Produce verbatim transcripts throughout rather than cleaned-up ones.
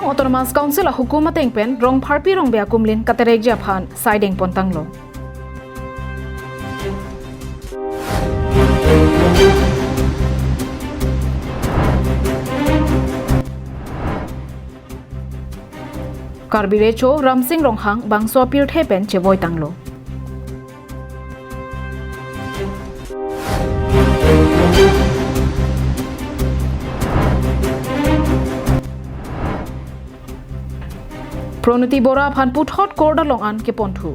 Autonomous Council ahukum ateng pen Rongpharpi Rongbe akumlin katerekji aphan sai dengpon tanglo. Karbi Recho Ramsing Ronghang bangso apirthe pen chevoi tanglo. Pranoti Bora aphan puthot court along an keponthu.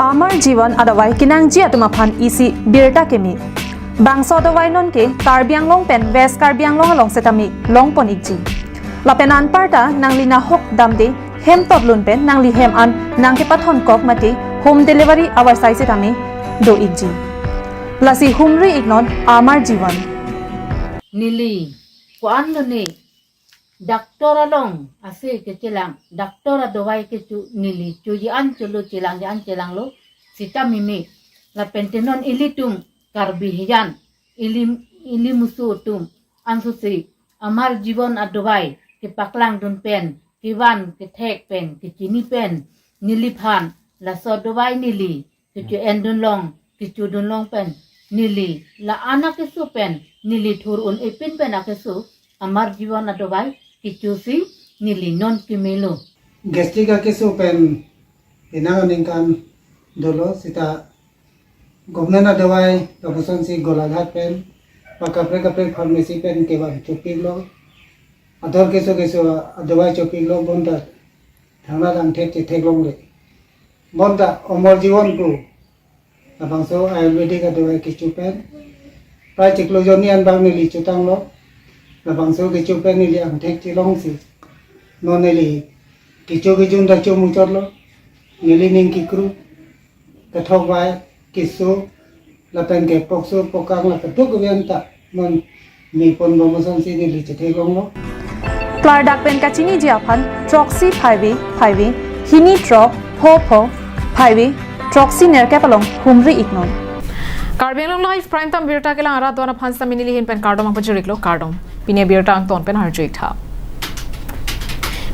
Amar Jivan adawai kenangji atum aphan isi birta keme. Bangso adawai nonke Karbi Anglong pen West Karbi Anglong along setame longpon ikji. Lapen anparta nangli nahok damde hem totlun pen nangli hem an nangkepathon kok mate home delivery avarsai setame do ikji. Lasi humri iknon Amar Jivan. Neli, ko-an lo ne, doctor along ase kechelang, doctor adawai kecho neli choji an cholo, chelang ji an chelanglo, sita mimi. Lapen te non ilitum Karbi hijan, ili, ili musu atum ansose Amar Jivan adawai kepaklangdun pen, kevan kethek pen, kechini pen, neliphan laso adawai neli kecho-endun long, kechodun long pen, neli la-an akeso pen, neli thur un-e pin pen akeso Amar Jivan adawai kechosi neli non kemelo. Gastric akeso pen penang aningkan dolo, sita government adawai lapuson si Golaghat pen, pa kaprek kaprek pharmacy pen kevang chopiklo. Ador keso keso adawai chopiklo, bonta thangnalang thek chetheklongle. Bonta Amar Jivan pu labangso Ayurvedic adawai kecho pen prai chiklo jonni an bang neli chotanglo. Labangso kecho pen neli angthek chelongsi non neli kecho kejun ta chomuchotlo. Neli ning kekru, kethok vai, keso, lapen ke pokso pokang la keduk kevian ta non mepon bom asonsi neli chetheklonglo. Klardak pen kachiniji aphan throksi phaivi phaivi hini throk pho pho phaivi throksi nerkep along humri iknon. Karbi Anglong Live Prime Time birta kelang arat do-an aphan sami neli ahin pen kardom pajiriklo, kardom. Pini abirta angton pen arju-ik tha.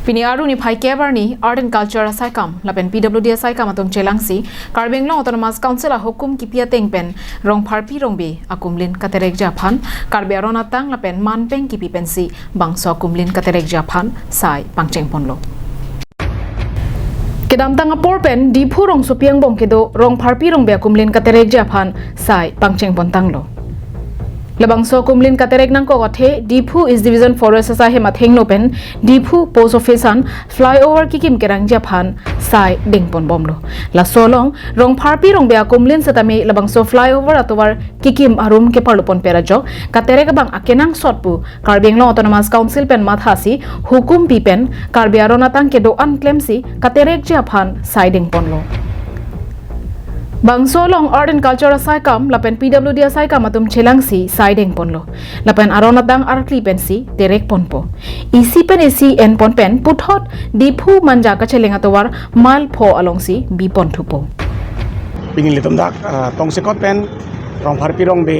Pini arni phai kep arni Art and Culture asaikam lapen P W D asaikam atum chelangsi Karbi Anglong Autonomous Council ahukum kipi ateng pen Rongpharpi Rongbe akumlin katerekji aphan Karbi aron atang lapen manpeng kipi pensi bangso akumlin katerekji aphan sai pangchengponlo. Kedamtang apor pen Diphu rongsopi angbong kedo Rongpharpi Rongbe akumlin katerekji aphan sai pangchengpon tanglo. Labangso akumlin katerek nangkok athe Diphu East Division Forest asai hem athengno pen Diphu Post Office an flyover kikim kerangji aphan sai dengponbomlo. Laso along Rongpharpi Rongbe akumlin setame labangso flyover atovar kikim arum keparlupon pera jok katerek abang akenangsot pu Karbi Anglong Autonomous Council pen mathasi hukum pi pen Karbi aron atang kedo-an klemsi katerekji aphan sai dengponlo. Bangso along Art and Culture asaikam lapen P W D asaikam atum chelangsi sai dengponlo. Lapen aron atang arkli pensi terekponpo. Isi pen isi enpon pen puthot Diphu Manja kacheleng atovar mile pho alongsi biponthupo. Pini ilitum dak, ah, tongsekot pen Rongpharpi Rongbe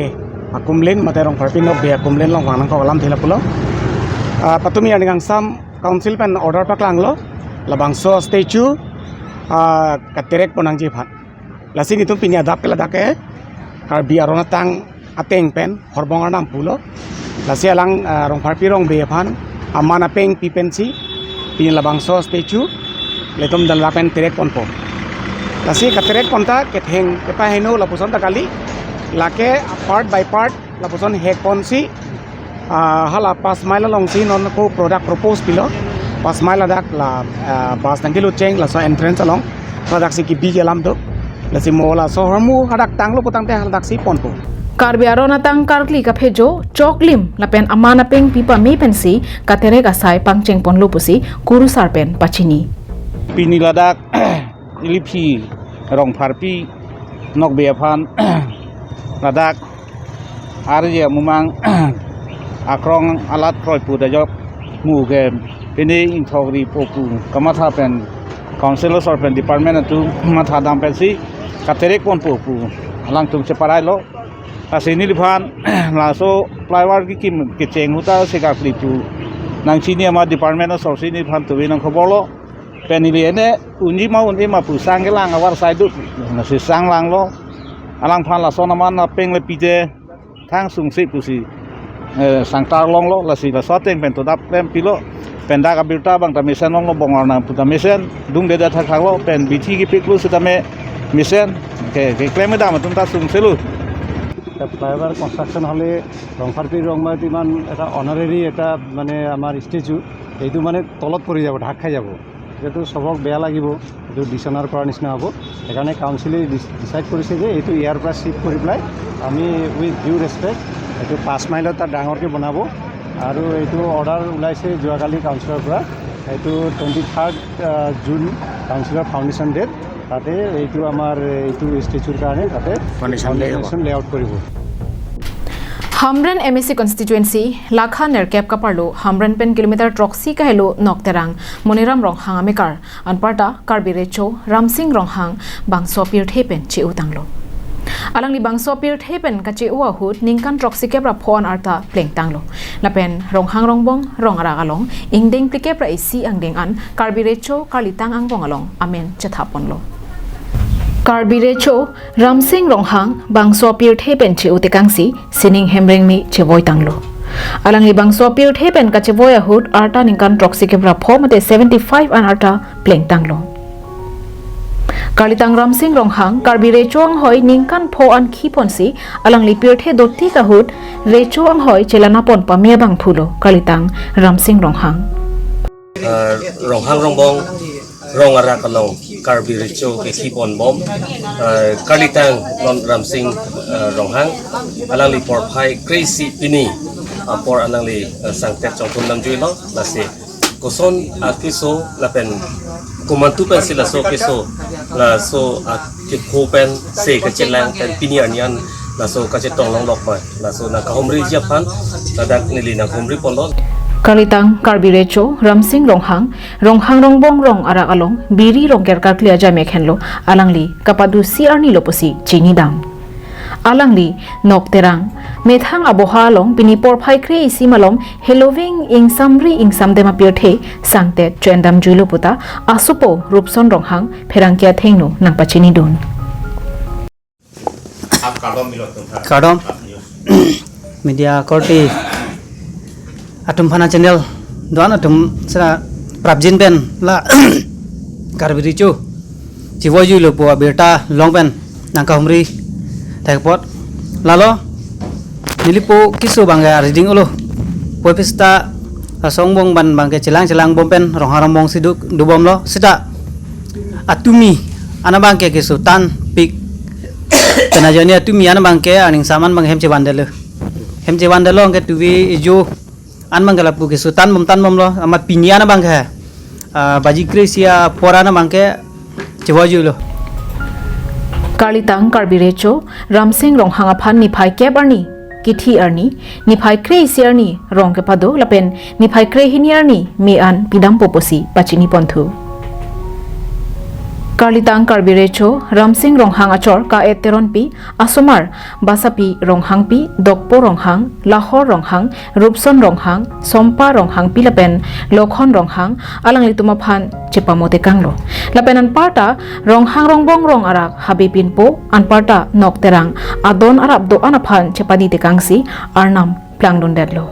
akumlin mate Rongpharpi Rongbe akumlin along vang nangkok alamthe lapulo. Ah, patumi arni kangsam council pen order paklanglo, labangso statue, ah, katerekpon nangji aphan. Lasi nelitum pini adap ke ladak ke Karbi aron atang ateng pen Horbong Arnam pulo. Lasi alang, ah, Rongpharpi Rongbe aphan aman apeng pi pensi pini labangso statue ilitum dak lapen terekponpo. Lasi katerekpon ta ketheng kepaheno lapuson ta kali, lake part by part lapuson hekponsi, ah, hala pas mile alongsi non ko product propose pilo. Pas mile ladak la, ah, bus tangki lucheng laso entrance along ladaksi kibi alam do. Lasi mo laso ahormu hadak tanglo putangte hadaksi ponpo. Karbi aron atang karkli kaphejo, choklim lapen aman apeng pi pame pensi katerek asai pangchengponlo pusi kurusar pen pachini. Pini ladak iliphi Rongpharpi Rongbe aphan ladak arje mumang akrong alat kroipu dajok mu ke pini ingthok ri popu kamatha pen council asor pen department atum matha dam pensi katerekponpo pu alangtum cheparailo. Lasi neliphan laso flyover kikim kecheng ahut ta sekak lipu Nangchini ama department asor si neliphan tuvi nangkhoborlo. Pen ili ene unji ma un-e ma pu sang kelang avar sai do. Lasi sang langlo. Alangphan lason aman apeng le pite thang sungsi pusi, eh, sangtar longlo, lasi laso ateng pen todap klem pilo. Pen dak abirta abang ta mesen longlo, bong arnam pu ta mesen dungde da thakthak lo, pen bithi kepiklo sitame mesen ke, keklem kedam atum ta sungselo. এটা flyover construction হ'লে ৰংফাৰপি ৰংমাইত ইমান এটা অনাৰেৰী এটা মানে আমাৰ ষ্টেচু, এইটো মানে তলত পৰি যাব, ঢাক খাই যাব। এইটো চবক বেয়া লাগিব, এইটো ডিচঅনাৰ কৰাৰ নিচিনা হ'ব। সেইকাৰণে কাউন্সিলে ডিচ-, ডিচাইড কৰিছে যে এইটো ইয়াৰ পৰা শ্বিফ্ট কৰি পেলাই আমি উইথ ডিউ ৰেচপেক্ট এইটো পাঁচ মাইলত তাত ডাঙৰকৈ বনাব। আৰু এইটো অৰ্ডাৰ ওলাইছে যোৱাকালি কাউন্সিলৰ পৰা। এইটো টুৱেণ্টি থাৰ্ড জুন কাউন্সিলৰ ফাউণ্ডেশ্যন ডেট। তাতে এইটো আমাৰ এইটো ষ্টেচুৰ কাৰণে তাতে ফাউণ্ডেশ্যন লে-, ফাউণ্ডেশ্যন লেআউট কৰিব। Hamren M A C constituency, Lakha nerkep kaparlo Hamren pen kilometer throksi kahelo Nokterang, Moniram Ronghang amekar, anparta Karbi Recho, Ramsing Ronghang, bangso pirthe pen che-otanglo. Alangli bangso pirthe pen kache-o ahut ningkan throksi kep ra pho an arta plengtanglo. Lapen Ronghang Rongbong rong arak along ingdeng phlikep ra isi angdeng an Karbi Recho Karlitang angbong along amen chethaponlo. Karbi Recho Ramsing Ronghang bangso pirthe pen che-o tekangsi sining hemrengmi chevoitanglo. Alangli bangso pirthe pen kachevoi ahut arta ningkan throksi kep ra pho mate seventy five an arta plengtanglo. Karlitang Ramsing Ronghang Karbi Recho anghoi ningkan pho an khiponsi alangli pirthe dotik ahut Recho anghoi chelanapon pame abang pulo Karlitang Ramsing Ronghang. Uh, Ronghang Rongbong rong arak along Karbi Recho kekhiponbom, uh, Karlitang non Ramsing, uh, Ronghang, alangli porphai kre-isi pini apor alangli, uh, sangtet chongthum namjuilo, lasi koson akeso lapen komantu pensi laso keso, laso akepho pensi kachelang pen pini arni an laso kachetong longlok ma, laso nangkahumriji aphan ladak neli nanghumriponlo. Karlitang Karbi Recho Ramsing Ronghang, Ronghang Rongbong rong arak along biri rongker karkli ajai mekhenlo, alangli kapadusi arnilo pusi chinidam. Alangli Nokterang methang aboha along pini porphai kre-isi malom heloving ingsamri ingsamdem apirthe sangtet cho-endamjuilo puta asopo Rupson Ronghang pherangke athengno nangpachinidun. Kardom. Media korte atum aphan, channel do-an atum sera prapjin pen la Karbi Recho chevoijuilo pu abirta along pen nangkahumri thekpot. Lalo nelipo keso abangke ariding olo. Puvoiphit seta asong bong ban abangke chelang chelangbom pen Ronghang Rongbong si do, dobomlo seta atumi an abangke keso tanpik. Pen ajoine atumi an abangke aning saman abang hem chevandetlo. Hem chevandetlo anke tuve ejo an abangke lapu keso tanbom tanbomlo, amat pini an abangke, ah, baji kre-isi apor an abangke chevoijuilo. Karlitang Karbi Recho Ramsing Ronghang aphan niphai kep arni kithi arni, niphai kre-isi arni rong kepado lapen niphai krehini arni me an pidampo pusi pachiniponthu. Karlitang Karbi Recho Ramsing Ronghang achor Ka-et Teronpi, asomar Basapi Ronghangpi, Dokpo Ronghang, Lahor Ronghang, Rupson Ronghang, Sompa Ronghangpi lapen Lokhon Ronghang alanglitum aphan chepamo tekanglo. Lapen anparta Ronghang Rongbong rong arak habe pinpo, anparta Nokterang adon arap do-an aphan chepadi tekangsi arnam plangdundetlo.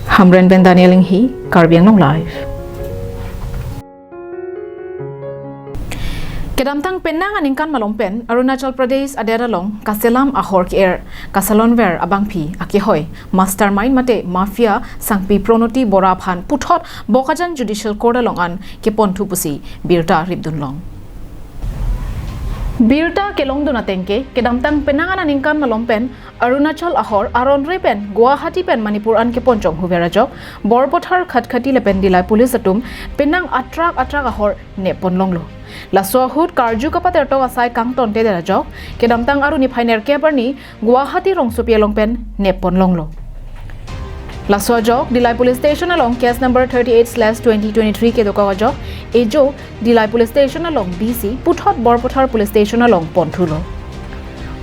Hamren pen Daniel Inghi, Karbi Anglong Live. Kedamtang penang aningkan malom pen Arunachal Pradesh adet along kaselam ahor ke-er kasalonver abangpi akehoi mastermind mate mafia sangpi Pronoti Bora aphan puthot Bokajan Judicial Court along an keponthu pusi birta ripdunlong. Birta kelongdun atengke kedamtang penang aningkan malom pen Arunachal ahor aronre pen Guwahati pen Manipur an keponchong huver ajok Borpathar, Khatkhati lapen Dillai police atum penang atrak atrak ahor nepponlonglo. Laso ahut karju kapatertok asai kangtontedet ajok kedamtang Arni niphai nerkep arni Guwahati rongsopi along pen nepponlonglo. Laso ajok Dillai police station along case number thirty eight slash twenty twenty three kedokok ajok ejo Dillai police station along B C puthot Borpathar police station along ponthulo.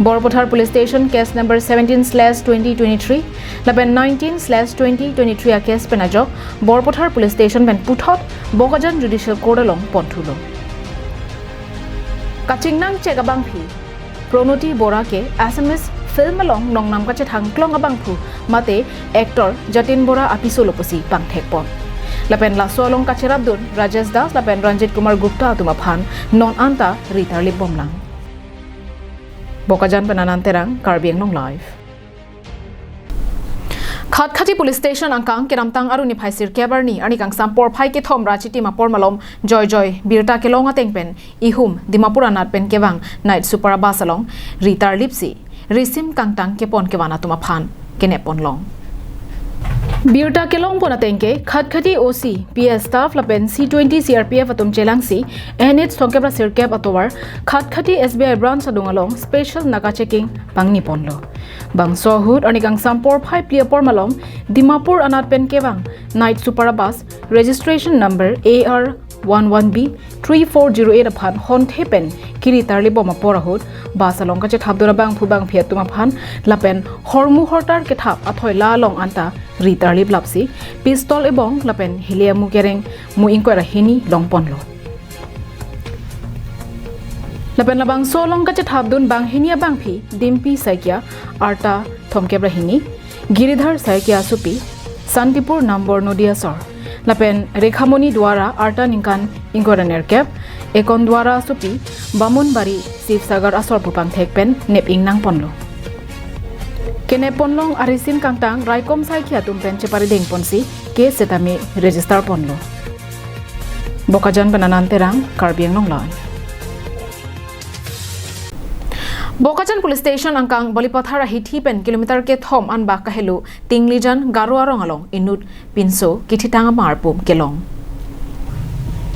Borpathar Police Station case number seventeen slash twenty twenty-three lapen nineteen slash twenty twenty-three a case pen ajok Borpathar Police Station pen puthot Bokajan Judicial Court along ponthulo. Kachingnang chek abangpi, Pranoti Bora ke Assamese film along nongnam kachethang klong abangphu mate actor Jatin Bora apiso lo pusi pangthekpon. Lapen laso along kacherapdun Rajesh Das lapen Ranjit Kumar Gupta atum aphan non anta ri tarlip bomlang. Bokajan pen Anand Terang, Karbi Anglong Live. Khatkhati Police Station angkang kedamtang Arni phai sirkep arni, arni kangsam porphai kethom ra chitim apor malom Joy Joy birta kelong ateng pen ihum Dimapur anat pen kevang night super bus along ri tarlipsi risim kangtang kepon kevan atum aphan kenep ponlong. Birta kelong pon ateng ke Khatkhati O C, P S staff lapen C twenty C R P F atum chelangsi N H thomkep ra sirkep atovar Khatkhati S B I branch adung along special naka checking pangni ponlo. Bangso ahut arni kangsam porphai phli apor malom Dimapur anat pen kevang night super bus registration number A R one one B three four zero eight aphan honthe pen kiri tarlip bom apor ahut bus along kachethapdun abangphu bangphi atum aphan lapen hormu hortar kethap athoi la along anta ri tarlip lapsi pistol ebong lapen hile amu kereng mu ingkoi ra hini long ponlo. Lapen labangso along kachethapdun banghini abangphi Dimpi Saikia arta thomkep ra hini, Giridhar Saikia asopi, Santipur Nambor Nodi asor, lapen Rekhamoni Duara arta ningkan ingkoi ra nerkep, Ekon Duara asopi, Bamunbari Sivsagar asor pu pangthek pen nep ingnang ponlo. Kenep ponlong arisim kangtang raikom saikia atum pen cheparideng ponsi case setame register ponlo. Bokajan pen Anand Terang, Karbi Anglong Live. Bokajan Police Station angkang Balipathar ahithi pen kilometer kethom anbak kahelo Tinglijan Garo arong along inut pinso kithitang amar pum kelong.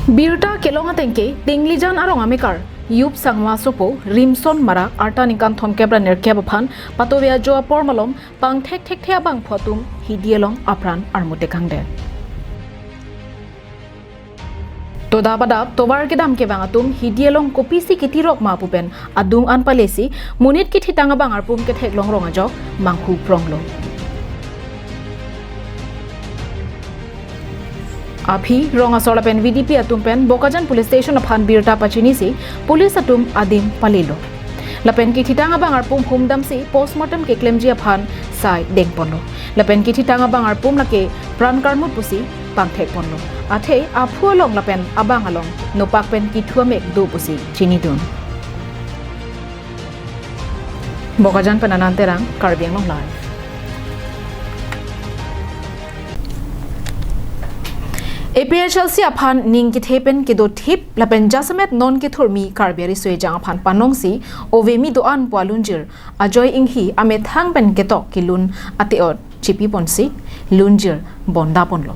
Birta kelong ateng ke Tinglijan arong amekar Yup Sangma asopo Rimson Marak arta ningkan thomkep ra nerkep aphan patove ajo apor malom pangthek thekthe abangphu atum hidi along apran armu tekangdet. Todap adap tovar kedam kevang atum hidi along kopisi kitirok ma pu pen adung an palesi monit kithitang abang arpum ketheklong rong ajok manghu pronglo. Aphi rong asor lapen V D P atum pen Bokajan Police Station aphan birta pachinisi police atum adim palilo. Lapen kithitang abang arpum humdamsi postmortem keklemji aphan sai dengponlo. Lapen kithitang abang arpum lake pran karmut pusi pangthekponlo. Athe aphu along lapen abang along nopak pen kithu amek do pusi chinidun. Bokajan pen Anand Terang, Karbi Anglong Live. A P H L C aphan ning kethe pen kedo thip lapen jasemet non kethurmi Karbi ari suejang aphan panongsi ove mi do-an pu alunjir Ajoy Inghi amethang pen ketok kelun ate-ot chipi ponsi lunjir bonda ponlo.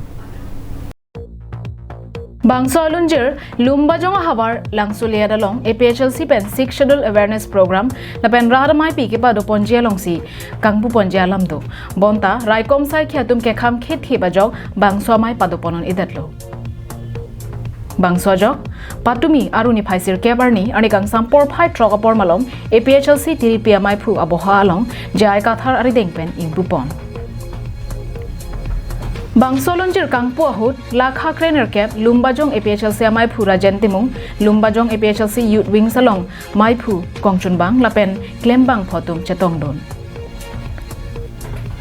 Bangso alunjir Lumbajong ahavar Langsoliat along A P H L C pen Sixth Schedule Awareness Program lapen rat amaipi kepado ponji alongsi kangpu ponji alam do. Bonta raikom saikia atum kekham khethe bajok bangso amei pado ponnon idetlo. Bangso ajok patumi Aruni phai sirkep arni, arni kangsam porphai throk apor malom A P H L C Tiripi amaiphu aboha along J I Kathar arideng pen ingpu pon. Bangso alunjir kangpu ahut lakha krenerkep Lumbajong A P H L C amaiphu Rajen Timung, Lumbajong A P H L C Youth Wings along maiphu Kongchunbang lapen klembangphu atum chetongdun.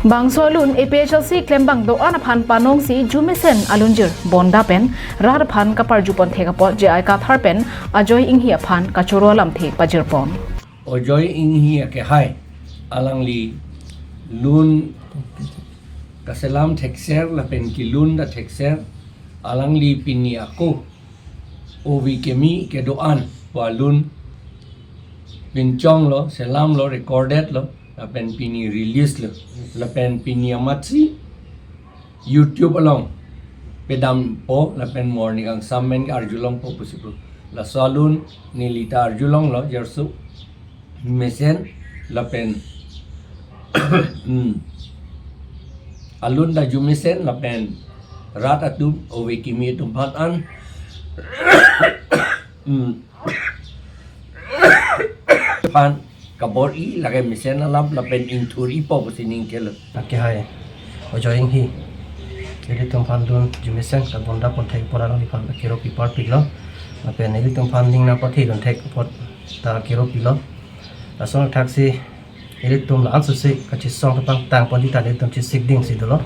Bangso alun A P H L C klembang do-an aphan panongsi jumesen alunjir bonda pen rat aphan kaparju ponthek apot J I Kathar pen Ajoy Inghi aphan kachoro alamthe pajirpon. Ajoy Inghi akehai alangli lun kaselam thekser lapen kelun ta thekser, alangli pini ako ove kimi kedo-an pu alun pinchonglo, selamlo, recorded lo, lapen pini release lo, lapen pini amatsi YouTube along pedampo lapen mo arni kangsam pen arjulongpo pusi pu. Laso alun neli ta arjulonglo, jarsu mesen lapen, hmm, alun ta jumesen lapen rat atum ove kimi atum aphan an, hmm, aphan kabor-i, lake mesen alam lapen ingthur-ipo pusi ning kelo. Lake hai Ajoy Enghi, ilitum aphan dun jumesen kabonda ponthek apor alangliphan kero pi parpiklo. Lapen ilitum aphan ning nangpathe dunthek apot ta kero pilo. Lason thaksi ilitum la-an susi kachesong kapangtang ponji ta ilitum chesik ding si dolo.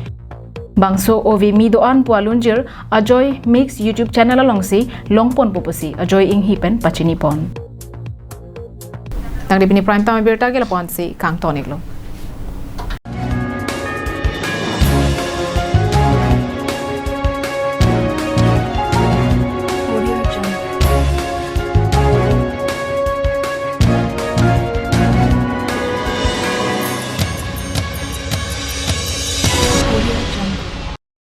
Bangso ove mi do-an pu alunjir Ajoy Mix YouTube channel alongsi longponpo pusi Ajoy Enghi pen pachinipon. Tangte pini Prime Time abirta ke lapu-ansi kangton-iklo.